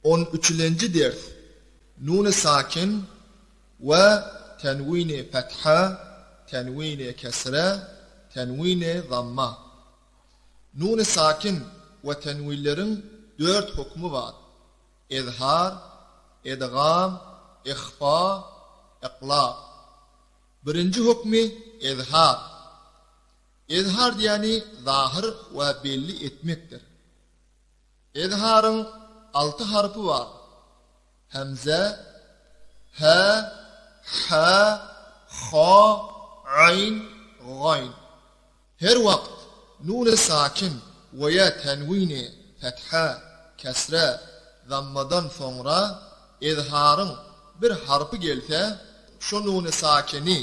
On üçülenji ders, Nuny sakin we tenwini fetha, tenwini kesre, tenwini zamma. Nuny sakin we tenwinleriň dört hökümi bar, Izhar, idgam, ihfa, iklab. Birinji hökmi izhar. Izhar diýeni zahyr we belli etmekdir. Izharyň alty harpy bar, hemze, hä, hä, ha, aýn, gaýn. Her wagt nuny sakin we ýa tenwini fetha, kesre, zammadan soňra izharyň bir harpy gelse, şo nuny sakini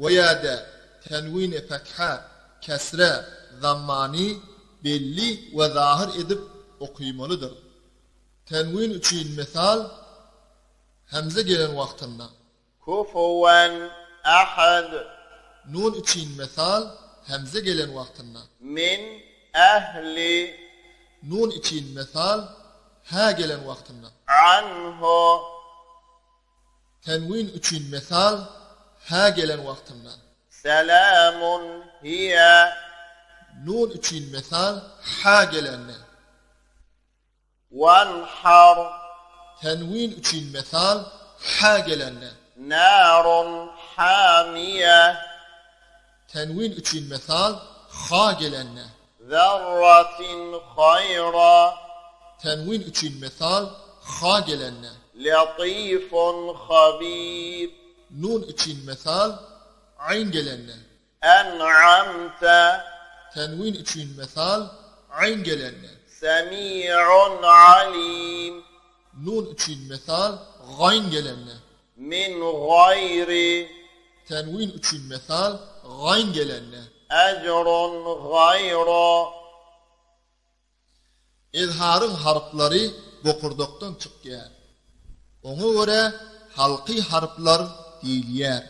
we ýa-da tenwini fetha, kesre, zammany belli we zahyr edip okymalydyr. Tenwin üçin mysal, hemze gelen wagtynda. Kufuwen ahad. Nun üçin mysal, hemze gelen wagtynda. Min ehli. Nun üçin mysal, hä gelen wagtynda. Anhu. Tenwin üçin mysal, hä gelen wagtynda. Selamun hiýe. Nun üçin mysal, hä gelende. Wanhar. Tenwin üçin mysal, hä gelende. Narun hamiýe. Tenwin üçin mysal, ha gelende. Zerratin haýra. Tenwin üçin mysal, ha gelende. Latifun habir. Nun üçin mysal, aýn gelende. En'amte. Tenwin üçin mysal, aýn gelende. Semi'un alim. Nun üçin mysal, gaýn gelende. Min gaýri. Tenwin üçin mysal, gaýn gelende. Ejrun gaýra. Izharyň harplary bokurdakdan çykýar. Oňa görä halky harplar diýilýär.